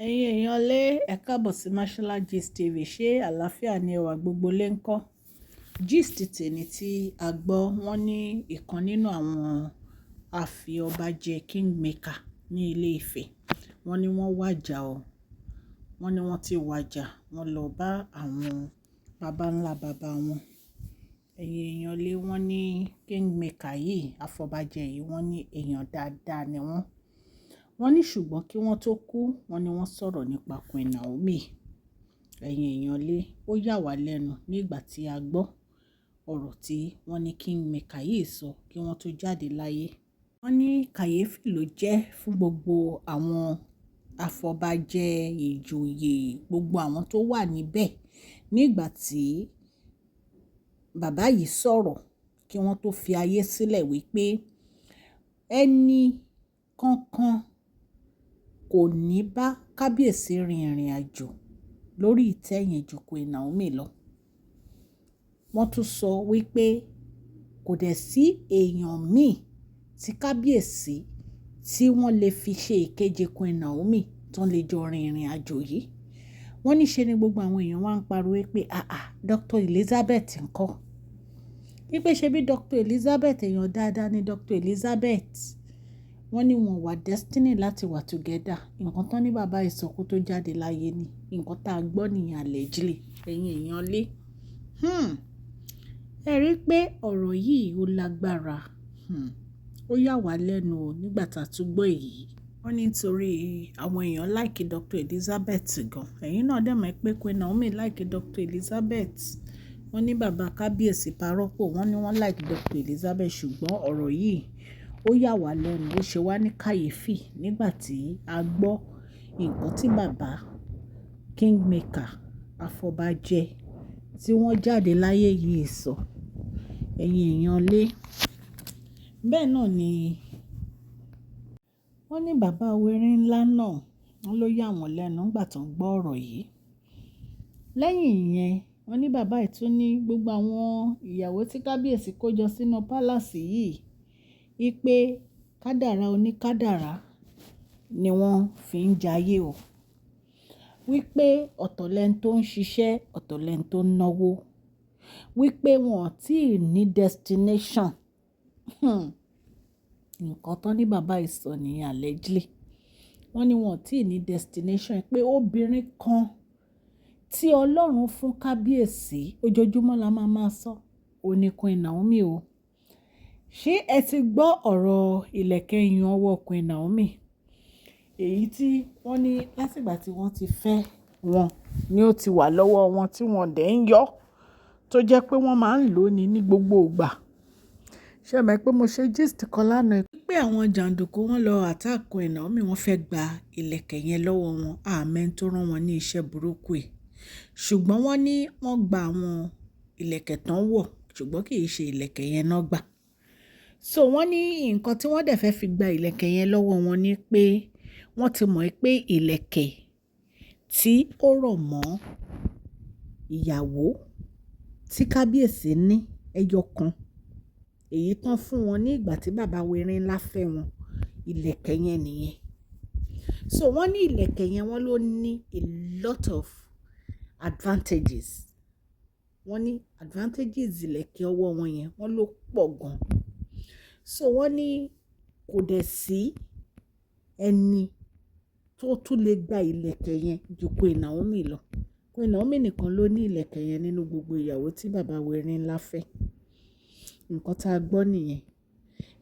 Ẹ̀yin èèyàn lé, ẹ káàbọ̀ sí Mashola Gist TV. Ṣé àlàáfíà ni ẹwà gbogbo lè ń kọ́? Gist tèmi tí a gbọ́, wọ́n ní ìkan nínú àwọn àfọ̀bàjẹ́ kingmaker ní ilé Ifẹ̀. Wọ́n ní wọ́n wàjà o. Wọ́n ní wọ́n ti wàjà. Wọ́n lọ bá àwọn bàbá ńlá bàbá wọn. Ẹ̀yin èèyàn lé, wọ́n ní kingmaker yìí, àfọ̀bàjẹ́ yìí, wọ́n ní èèyàn dáadáa ni wọ́n. Wọ́n ní ṣùgbọ́n kí wọ́n tó kú, wọ́n ní wọ́n sọ̀rọ̀ nípa Queen Naomi. Ẹ̀yin èèyàn lé, ó yà wá lẹ́nu nígbà tí a gbọ́ ọ̀rọ̀ tí wọ́n ní kingmaker yìí sọ kí wọ́n tó jáde láyé. Wọ́n ní kàyéfì ló jẹ́ fún gbogbo àwọn àfọ̀bàjẹ́ ìjòyè, gbogbo àwọn tó wà níbẹ̀ nígbà tí bàbá yìí sọ̀rọ̀ kí wọ́n tó fi ayé sílẹ̀ wípé ẹni kankan kò ní bá kábíyèsí rin ìrìnàjò lórí ìtẹ́ yẹn ju Queen Naomi lọ. Wọ́n tún sọ wípé kò dẹ̀ sí èèyàn míì tí kábíyèsí tí wọ́n lè fi ṣe ìkejì Queen Naomi tó lè jọ rin ìrìnàjò yìí. Wọ́n ní ṣe ni gbogbo àwọn èèyàn wá ń pariwo pé àà, Dr. Elizabeth ńkọ́? Wípé ṣe bí Dr. Elizabeth, èèyàn dáadáa ni Dr. Elizabeth. Wọ́n ní wọ́n wà destiny láti wà together. Nǹkan tán ní bàbá yìí sọ kó tó jáde láyé ni. Nǹkan tá a gbọ́ nìyẹn allegedly. Ẹ̀yin èèyàn lé. Ẹ rí pé ọ̀rọ̀ yìí ó lágbára. Ó yà wá lẹ́nu o nígbà tá a tún gbọ́ èyí. Wọ́n ní nítorí àwọn èèyàn like Dr. Elizabeth gan. Ẹ̀yin náà dẹ̀ mọ̀ pé Queen Naomi like Dr. Elizabeth. Wọ́n ní bàbá kábíyèsí parọ́pò, wọ́n ní wọ́n like Dr. Elizabeth, ṣùgbọ́n ọ̀rọ̀ yìí ó yà wá lẹ́nu, ó ṣe wá ní kàyéfì nígbà tí a gbọ́ nǹkan tí bàbá kingmaker àfọ̀bàjẹ́ tí wọ́n jáde láyé yìí sọ. Ẹ̀yin èèyàn lé. Bẹ́ẹ̀ náà ni wọ́n ní bàbá wèrè ńlá náà, wọ́n ló yà wọ́n lẹ́nu nígbà tó ń gbọ́ ọ̀rọ̀ yìí. Lẹ́yìn ìyẹn, wọ́n ní bàbá yìí tún ní gbogbo àwọn ìyàwó tí kábíyèsí kó jọ sínú palace yìí, wípé kádàrá oníkádàrá ni wọ́n fi ń jayé o. Wípé ọ̀tọ̀ lẹ́ni tó ń ṣiṣẹ́, ọ̀tọ̀ lẹ́ni tó ń náwó. Wípé wọn ò tí ì ní destination. Nǹkan tó ní bàbá yìí sọ nìyẹn allegedly. Wọ́n ní wọn ò tí ì ní destination, pé obìnrin kan tí Ọlọ́run fún kábíyèsí, ojoojúmọ́ la máa máa sọ, òun ní Queen Naomi o. Ṣé ẹ ti gbọ́ ọ̀rọ̀ ìlẹ̀kẹ̀ iyùn ọwọ́ Queen Naomi? Èyí tí wọ́n ní láti ìgbà tí wọ́n ti fẹ́ wọn ni ó ti wà lọ́wọ́ wọn tí wọ́n dẹ̀ ń yọ, tó jẹ́ pé wọ́n máa ń lò ó ní gbogbo ìgbà. Ṣé ẹ mọ̀ pé mo ṣe gist kan lánàá pé àwọn jàndùkú wọ́n lọ attack Queen Naomi, wọ́n fẹ́ gba ìlẹ̀kẹ̀ yẹn lọ́wọ́ wọn. Àmọ́ ẹni tó rán wọn ní iṣẹ́ burúkú yìí. Ṣùgbọ́n wọ́n ní wọ́n gba àwọn ìlẹ̀kẹ̀ tán wọ̀, ṣùgbọ́n kì í ṣe ìlẹ̀kẹ̀ yẹn náà gbà. So wọ́n ní nǹkan tí wọ́n dẹ̀ fẹ́ fi gba ìlẹ̀kẹ̀ yẹn lọ́wọ́ wọn ni pé wọ́n ti mọ̀ pé ìlẹ̀kẹ̀ tí ó rọ̀ mọ́ ìyàwó tí kábíyèsí ní ẹyọ kan, èyí tán fún wọn ní ìgbà tí bàbá wèrè ńlá fẹ́ wọn, ìlẹ̀kẹ̀ yẹn nìyẹn. So wọ́n ní ìlẹ̀kẹ̀ yẹn, wọ́n ló ní a lot of advantages. Wọ́n ní advantages ìlẹ̀kẹ̀ ọwọ́ wọn yẹn, wọ́n ló pọ̀ gan. So wọ́n ní kò dẹ̀ sí ẹni tó tún lè gba ìlẹ̀kẹ̀ yẹn ju Queen Naomi lọ. Queen Naomi nìkan ló ní ìlẹ̀kẹ̀ yẹn nínú gbogbo ìyàwó tí bàbá wèrè ńlá fẹ́. Nǹkan tá a gbọ́ nìyẹn.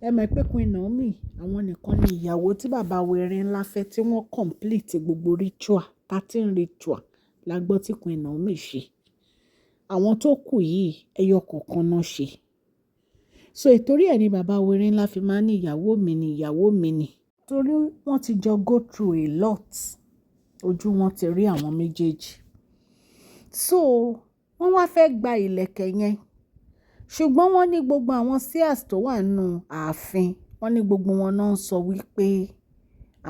Ẹ mọ̀ pé Queen Naomi, àwọn nìkan ni ìyàwó tí bàbá wèrè ńlá fẹ́ tí wọ́n complete gbogbo ritual, 13 ritual la gbọ́ tí Queen Naomi ṣe. Àwọn tó kù yìí, ẹyọ kọ̀ọ̀kan náà ṣe. So ìtorí ẹ ní bàbá wèrè ńlá fi máa ń ní ìyàwó mi ni, ìyàwó mi ni. Torí wọ́n ti jọ go through a lot. Ojú wọn ti rí àwọn méjèèjì. So wọ́n wá fẹ́ gba ìlẹ̀kẹ̀ yẹn. Ṣùgbọ́n wọ́n ní gbogbo àwọn seers tó wà nínú ààfin, wọ́n ní gbogbo wọn náà ń sọ wípé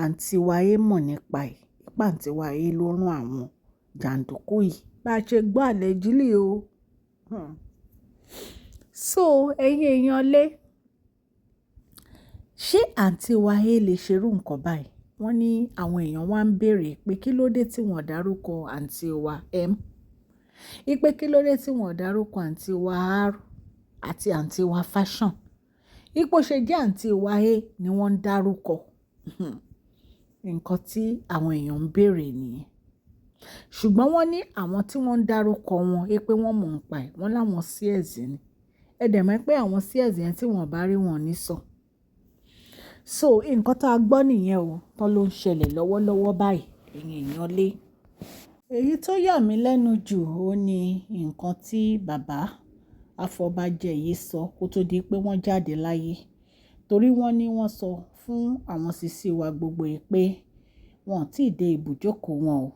àǹtí Wáyé mọ̀ nípa ẹ̀. Pé àǹtí Wáyé ló rán àwọn jàndùkú yìí. Bá ṣe gbọ́ allegedly o. So ẹ̀yin èèyàn lé, ṣé àǹtí Wáyé lè ṣe irú nǹkan báyìí? Wọ́n ní àwọn èèyàn wá ń béèrè pé kí ló dé tí wọ́n dárúkọ àǹtí wa M, wípé kí ló dé tí wọ́n dárúkọ àǹtí wa R àti àǹtí wa Fashion. Ipò ṣe jẹ́ àǹtí wa A ni wọ́n ń dárúkọ. Nǹkan tí àwọn èèyàn ń béèrè nìyẹn. Ṣùgbọ́n wọ́n ní àwọn tí wọ́n ń dárúkọ wọn pé wọ́n mọ̀ ń pa ẹ̀, wọ́n láwọn seers ni. Ẹ dẹ̀ mọ̀ pé àwọn seers yẹn, tí wọ́n bá rí wọn ní sọ. So nǹkan tí a gbọ́ nìyẹn o, tán ló ń ṣẹlẹ̀ lọ́wọ́lọ́wọ́ báyìí, ẹ̀yin èèyàn lé. Èyí tó yà mí lẹ́nu jù ó ní nǹkan tí bàbá afọbajẹ yìí sọ kó tó di pé wọ́n jáde láyé. Torí wọ́n ní wọ́n sọ fún àwọn sisi wa gbogbo yìí pé wọ́n ò tí ì dé ibùjókòó wọn o.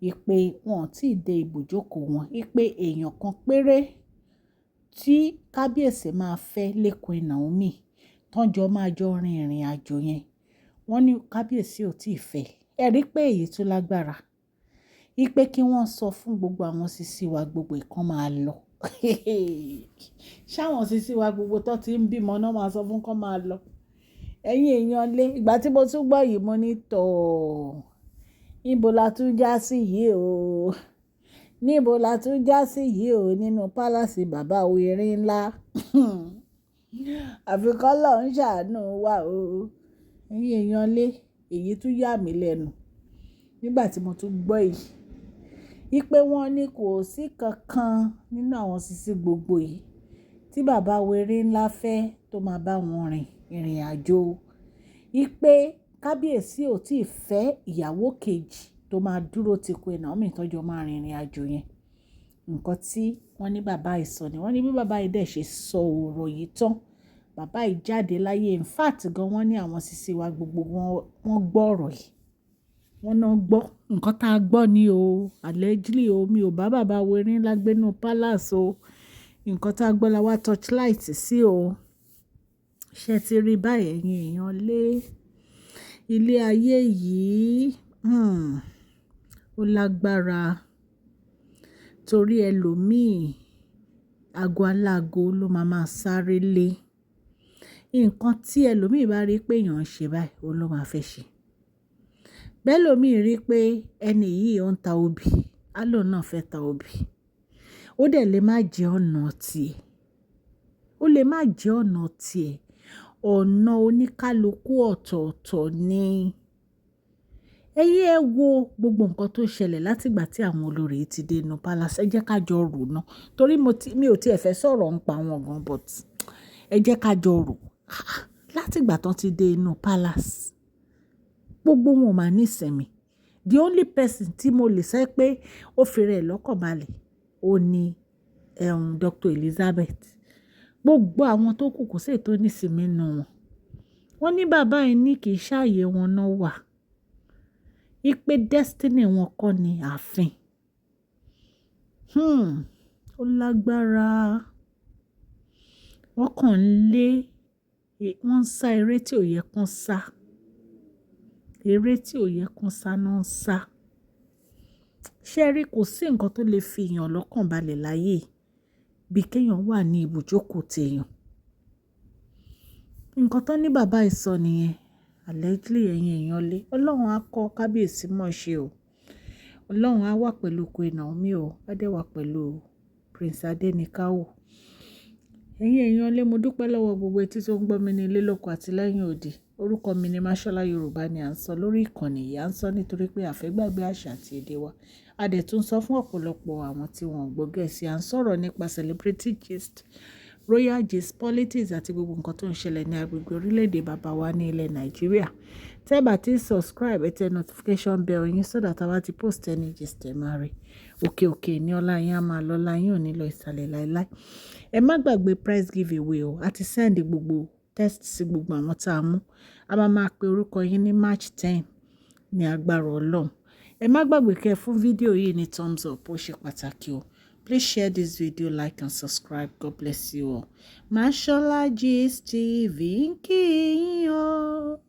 Wípé wọ́n ò tí ì dé ibùjókòó wọn. Wípé èèyàn kan péré tí kábíyèsí máa fẹ́ lé Queen Naomi, tán jọ máa jọ rin ìrìn àjò yẹn. Wọ́n ní kábíyèsí ò tí ì fẹ́. Ẹ rí pé èyí tó lágbára. Wípé kí wọ́n sọ fún gbogbo àwọn sisi wa gbogbo ìkan máa lọ. Ṣé àwọn sisi wa gbogbo tó ti ń bímọ náà máa sọ fún kí wọ́n máa lọ? Ẹ̀yin èèyàn lé, ìgbà tí mo tún gbọ́ yìí mo ní tọ̀, níbo la tún já sí yìí o? Níbo la tún já sí yìí o nínú palace bàbá erin ńlá? Àfi k'Ọlọ́run ṣàánú wa o. Ẹ̀yin èèyàn lé, èyí tún yà mí lẹ́nu nígbà tí mo tún gbọ́ èyí. Wípé wọ́n ní kò sí kankan nínú àwọn sisi gbogbo yìí tí bàbá erin ńlá fẹ́ tó máa bá wọn rìn ìrìn àjò. Wípé kábíyèsí ò tí ì fẹ́ ìyàwó kejì tó máa dúró ti Queen Naomi tó jọ máa rin ìrìn àjò yẹn. Nǹkan tí wọ́n ní bàbá yìí sọ ni wọ́n ní bí bàbá yìí dẹ̀ ṣe sọ ọ̀rọ̀ yìí tán, bàbá yìí jáde láyé. In fact gan, wọ́n ní àwọn sisi wa gbogbo wọ́n gbọ́ ọ̀rọ̀ yìí. Wọ́n náà gbọ́. Nǹkan tá a gbọ́ ni o. Allegedly o, mi ò bá bàbá erin ńlá gbé nínú palace o. Nǹkan tá a gbọ́ la wá torchlight sí o. Ṣé ẹ ti rí báyìí, ẹ̀yin èèyàn lé? Ilé ayé yìí, ó lágbára torí ẹlòmíì, ago alágo ló máa sáré lé. Nǹkan tí ẹlòmíì bá rí pé èèyàn ń ṣe báyìí, òun ló máa fẹ́ ṣe. Bẹ́ẹ̀ lòmíì rí pé ẹni yìí ó ń ta obì, á lòun náà fẹ́ ta obì. Ó dẹ̀ lè má jẹ́ ọ̀nà tí ẹ. Ó lè má jẹ́ ọ̀nà tí ẹ. Ọ̀nà oníkálukú ọ̀tọ̀ọ̀tọ̀ ni. Ẹ̀yin ẹ wo gbogbo nǹkan tó ṣẹlẹ̀ láti ìgbà tí àwọn olórí ti dé inú palace. Ẹ jẹ́ ká jọ rò ná. Torí mi ò tí è fẹ́ sọ̀rọ̀ ń pa wọn gan, but ẹ jẹ́ ká jọ rò. Láti ìgbà tí wọ́n ti dé inú palace, gbogbo wọn ò máa ní ìsinmi. The only person tí mo lè sọ pé ó fi rẹ̀ lọ́kàn balẹ̀, òun ní, Dr. Elizabeth. Gbogbo àwọn tó kù, kò sí èyí tó ní ìsinmi nínú wọn. Wọ́n ní bàbá yìí ní kì í ṣààyè wọn náà wà. Wípé destiny wọn kọ́ ni ààfin. Ó lágbára. Wọ́n kàn ń lé, wọ́n ń sá eré tí ò yẹ kó sá. Eré tí ò yẹ kó sá náà ń sá. Ṣé ẹ rí, kò sí nǹkan tó lè fi èèyàn lọ́kàn balẹ̀ láyé bí kí èèyàn wà ní ibùjókòó ti èèyàn. Nǹkan tó ní bàbá yìí sọ nìyẹn. Allegedly, ẹ̀yin èèyàn lé. Ọlọ́run á kọ́ kábíyèsí mọ̀ ṣe o. Ọlọ́run á wà pẹ̀lú Queen Naomi o. Á dẹ̀ wà pẹ̀lú Prince Adenikawo. Ẹ̀yin èèyàn lé, mo dúpẹ́ lọ́wọ́ gbogbo etí tó ń gbọ́ mi ní ilé lóko àti lẹ́yìn odi. Orúkọ mi ni Mashola. Yorùbá ni à ń sọ lórí ìkànnì yìí. À ń sọ nítorí pé a fẹ́ gbàgbé àṣà àti èdè wa. A dẹ̀ tún sọ fún ọ̀pọ̀lọpọ̀ àwọn tí wọ́n ò gbọ́ Gẹ̀ẹ́sì. À ń sọ̀rọ̀ nípa celebrity gist, royal gist, politics àti gbogbo nǹkan tó ń ṣẹlẹ̀ ní agbègbè orílẹ̀-èdè bàbá wa ní ilẹ̀ Nàìjíríà. Tẹ́ bá ti subscribe, ẹ tẹ notification bell yín so that a bá ti post any gist, ẹ máa rí. Òkè òkè ní ọlá yín á máa lọ, ọlá yín ò ní lọ ìsàlẹ̀ láíláí. Ẹ má gbàgbé prize giveaway o. A ti send gbogbo text sí gbogbo àwọn tá a mú. A máa máa pe orúkọ yín ní March 10 ní agbára Ọlọ́run. Ẹ má gbàgbé kí ẹ fún fídíò yìí ní thumbs up, ó ṣe pàtàkì o. Please share this video, like and subscribe. God bless you all. Mashola Gist TV ń kí yín o.